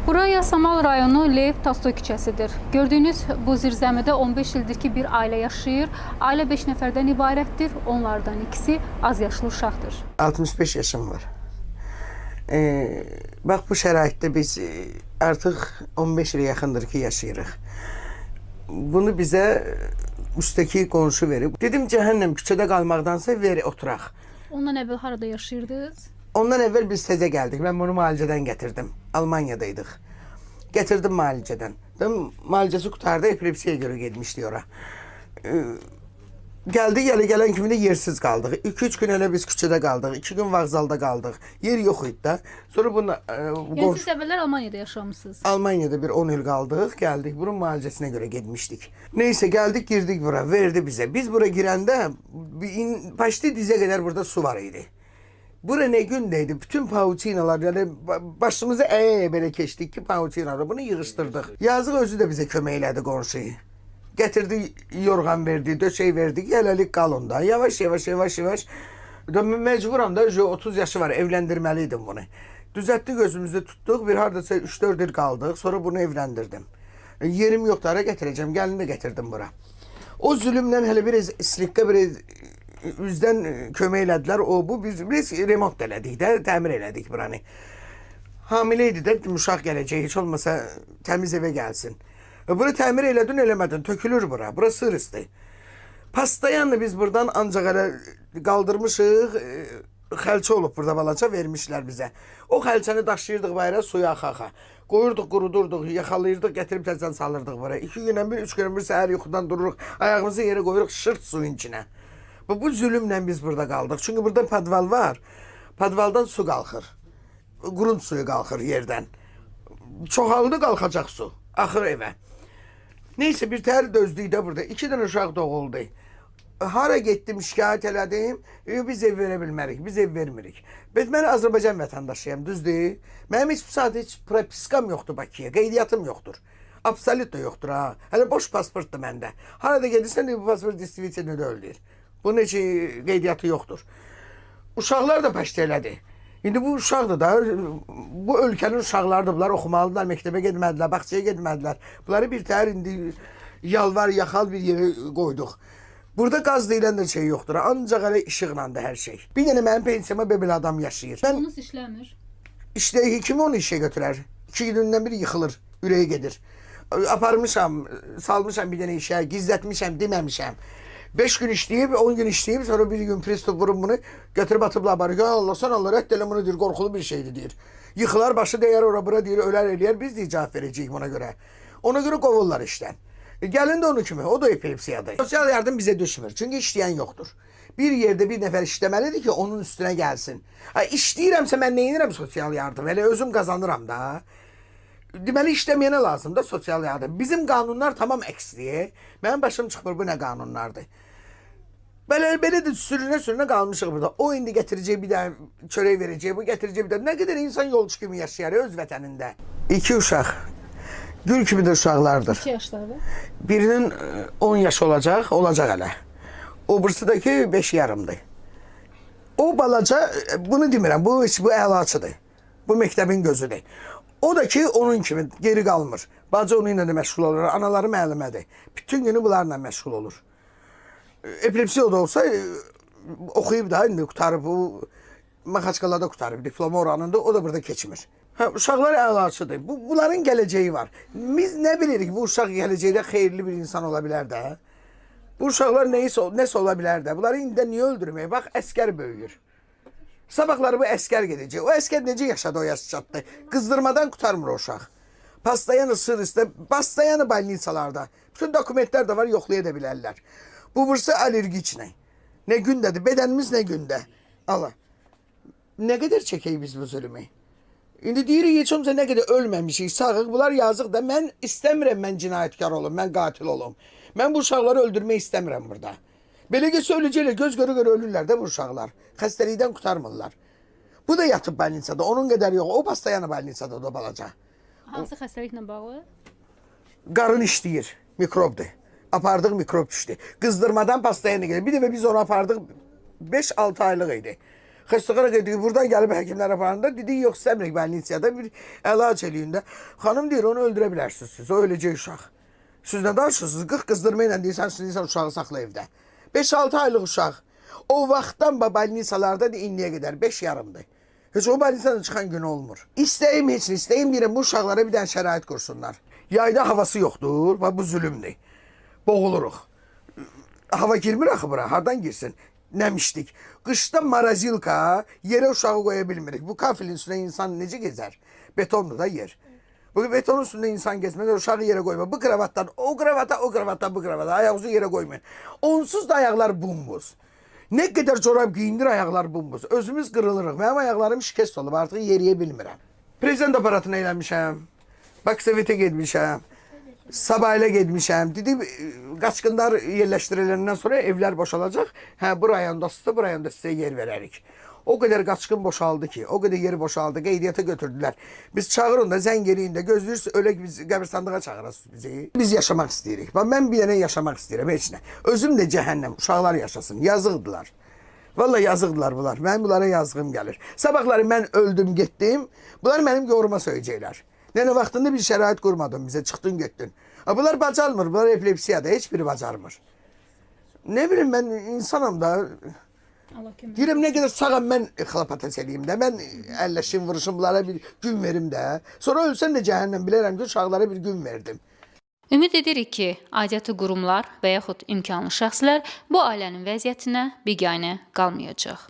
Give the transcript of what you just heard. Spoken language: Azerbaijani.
Bura Yasamal rayonu Lev Tolstoy küçəsidir. Gördüyünüz bu zirzəmidə 15 ildir ki, bir ailə yaşayır. Ailə 5 nəfərdən ibarətdir. Onlardan ikisi azyaşlı uşaqdır. 65 yaşım var. Bax bu şəraitdə biz artıq 15 ilə yaxındır ki, yaşayırıq. Bunu bizə üstəki qonşu verib. Dedim cəhənnəm küçədə qalmaqdansa ver oturaq. Ondan əvvəl harada yaşayırdınız? Ondan əvvəl biz təzə gəldik. Mən bunu müalicədən gətirdim. Almaniyadaydıq. Gətirdim müalicədən. Dedim, müalicəsi qurtardı, epilepsiyaya görə getmişdik ora. Gəldik, elə gələn kimi də yersiz qaldıq. 2-3 gün elə biz küçədə qaldıq. 2 gün vağzalda qaldıq. Yer yox idi də. Sonra bunu Yəni qonşu siz əvvəllər Almaniyada yaşamısınız. Almaniyada bir 10 il qaldıq, gəldik. Bunun müalicəsinə görə getmişdik. Neysə gəldik, girdik bura, verdi bizə. Biz bura girəndə почти dizə qədər burada su var idi. Bura nə gündə idi? Bütün pautinalar, yəni başımızı əyə-əyə belə keçdik ki, pautinalar. Bunu yığışdırdıq. Yazıq özü də bizə kömək elədi qonşuyu. Gətirdi, yorğan verdi, döşək verdi. Gələlik qal onda. Yavaş yavaş yavaş yavaş. Da mən məcburam da, 30 yaşı var, evləndirməli idim bunu. Düzəltdik, özümüzü tutduq. Bir hardasa 3-4 il qaldıq. Sonra bunu evləndirdim. Yerim yoxdur, hara gətirəcəm? Gəlini də gətirdim bura. O zülmlə hələ biraz slikka biraz üzdən kömək elədilər. O bu biz biz remont elədik də, təmir elədik buranı. Hamilə idi də, dedim, uşaq gələcək, heç olmasa təmiz evə gəlsin. Bunu təmir elədin, eləmədin, tökülür bura. Bura sırısdır. Pastayanla biz buradan ancaq elə qaldırmışıq, xəlçə olub burada balaca vermişlər bizə. O xəlçəni daşıyırdıq bayıra suya axa-axa. Qoyurduq, qurudurduq, yaxalayırdıq, gətirib təzədən salırdıq bura. 2 gündən bir, 3 gündən bir səhər yuxudan dururuq, ayağımızı yerə qoyuruq şırt suyun içinə. Bu zülmlə biz burada qaldıq. Çünki burada podval var. Podvaldan su qalxır. Qurunt suyu qalxır yerdən. Çoxaldı qalxacaq su. Axır evə. Neysə bir tər dözdük də burada. 2 dənə uşaq doğuldu. Hara getdim, şikayət elədim. Biz ev verə bilmərik, biz ev vermirik. Bəs mən Azərbaycan vətəndaşıyam, düzdür? Mənim heç bu saat heç propiskam yoxdur Bakıya, qeydiyyatım yoxdur. Absolut da yoxdur ha. Hələ boş pasportdur məndə. Harada gedirsən, bu pasport действительно deyil. Bunun heç qeydiyyatı yoxdur. Uşaqlar da paşta elədi. İndi bu uşaqdır da, bu ölkənin uşaqlarıdır. Bunlar oxumalıdırlar, məktəbə getmədilər, bağçaya getmədilər. Bunları bir təhər indi yalvar, yaxal bir yerə qoyduq. Burada qaz deyilən də şey yoxdur. Ancaq elə işıqla da hər şey. Bir dənə mənim pensiyama belə adam yaşayır. Mən Oğlunuz işləmir. İşdə kimi onu işə götürər? 2 gündən bir yıxılır, ürəyi gedir. Aparmışam, salmışam bir dənə işə, gizlətmişəm, deməmişəm. 5 gün işləyib, 10 gün işləyib, sonra bir gün pristav vurub bunu götürüb atıblar barı. Ya Allah, sən Allah, rədd elə bunu deyir, qorxulu bir şeydir deyir. Yıxılar, başı dəyər ora bura deyir, ölər eləyər, biz deyir cavab verəcəyik buna görə. Ona görə qovurlar işdən. Gəlin də onu kimi, o da epilepsiyadır. Sosial yardım bizə düşmür, çünki işləyən yoxdur. Bir yerdə bir nəfər işləməlidir ki, onun üstünə gəlsin. Ha, işləyirəmsə mən nə edirəm sosial yardım? Elə özüm qazanıram da. Deməli işləməyənə lazım da sosial yardım. Bizim qanunlar tamam əksliyə. Mənim başım çıxmır bu nə qanunlardır. Belə belə də sürünə sürünə qalmışıq burada. O indi gətirəcək bir dənə çörək verəcək, bu gətirəcək bir dənə. Nə qədər insan yolçu kimi yaşayar öz vətənində. 2 uşaq. Gül kimi də uşaqlardır. 2 yaşları var. Birinin 10 yaşı olacaq, olacaq hələ. O birisi də ki 5 yarımdır. O balaca, bunu demirəm, bu əlaçıdır. Bu məktəbin gözüdür. O da ki onun kimi geri qalmır. Bacı onunla da məşğul olur, anaları müəllimədir. Bütün günü bunlarla məşğul olur. Epilepsiya da olsa oxuyub da indi qurtarıb bu Maxaçkalada qurtarıb diploma oranında, o da burada keçmir. Hə, uşaqlar əlaçıdır. Bunların gələcəyi var. Biz nə bilirik bu uşaq gələcəkdə xeyirli bir insan ola bilər də. Bu uşaqlar nəsə ola bilər də. Bunları indidən niyə öldürmək? Bax, əskər böyüyür. Sabahları bu əskər gedəcək. O əskər necə yaşadı o yaş çatdı? Qızdırmadan qurtarmır o uşaq. Pastayanı sır üstə, pastayanı balnitsalarda. Bütün dokumentlər də var, yoxlaya da bilərlər. Bu burası allergiçlə. Nə gündədir? Bədənimiz nə gündə? Allah. Nə qədər çəkək biz bu zülmü? İndi deyirik heç olmasa nə qədər ölməmişik, sağıq. Bunlar yazıq da. Mən istəmirəm mən cinayətkar olum, mən qatil olum. Mən bu uşaqları öldürmək istəmirəm burada. Belə getsə öləcəklər, göz görə görə ölürlər də bu uşaqlar. Xəstəlikdən qurtarmırlar. Bu da yatıb balnitsada, onun qədər yox. O pastayanı balnitsada da balaca. Hansı xəstəliklə bağlı? Qarın işləyir, mikrobdur. Apardıq, mikrob düşdü. Qızdırmadan pastayanı gedir. Bir dəfə biz onu apardıq, 5-6 aylıq idi. Xəstəxana getdik, buradan gəlib həkimlər aparanda dedi, yox istəmirik bolnitsiyada bir əlac eləyin də. Xanım deyir, onu öldürə bilərsiniz siz, o öləcək uşaq. Siz nə danışırsınız? 40 qızdırma ilə deyirsən, siz deyirsən uşağı saxla evdə. 5-6 aylıq uşaq. O vaxtdan bolnitsalarda da indiyə qədər 5 yarımdır. Heç o bolnitsadan çıxan gün olmur. İstəyim heç nə, istəyim deyirəm bu uşaqlara bir dənə şərait qursunlar. Yayda havası yoxdur, bax bu zülmdür. Boğuluruq. Hava girmir axı bura, hardan girsin? Nəmişdik. Qışda marazilka, yerə uşağı qoya bilmirik. Bu kafelin üstünə insan necə gezər? Betondur da yer. Bu betonun üstündə insan gezməz, uşağı yerə qoyma. Bu kravatdan o kravata, o kravatdan bu kravata. Ayağınızı yerə qoymayın. Onsuz da ayaqlar bumbuz. Nə qədər corab geyindir, ayaqlar bumbuz. Özümüz qırılırıq. Mənim ayaqlarım şikəst olub, artıq yeriyə bilmirəm. Prezident aparatına eləmişəm. Baksovetə getmişəm. Sabahla getmişəm. Dedi, qaçqınlar yerləşdiriləndən sonra evlər boşalacaq. Hə, bu rayonda sizə, bu rayonda sizə yer verərik. O qədər qaçqın boşaldı ki, o qədər yer boşaldı, qeydiyyata götürdülər. Biz çağırın da, zəng eləyin də, gözləyirsiniz, ölək biz qəbirstanlığa çağırasınız bizi. Biz yaşamaq istəyirik. Bax, mən bir dənə yaşamaq istəyirəm, heç nə. Özüm də cəhənnəm, uşaqlar yaşasın, yazıqdılar. Vallahi yazıqdılar bunlar. Mənim bunlara yazığım gəlir. Sabahları mən öldüm, getdim. Bunlar mənim yoruma söyləyəcəklər. Nənə vaxtında bir şərait qurmadın bizə, çıxdın getdin. Ha, bunlar bacarmır, bunlar epilepsiyadır, heç biri bacarmır. Ne bileyim mən insanam da. Allah kömək. Deyirəm nə qədər sağam mən xlapatas eləyim də, mən əlləşim, vuruşum, bunlara bir gün verim də. Sonra ölsəm də cəhənnəm bilərəm ki, uşaqlara bir gün verdim. Ümid edirik ki, aidiyyatı qurumlar və yaxud imkanlı şəxslər bu ailənin vəziyyətinə biganə qalmayacaq.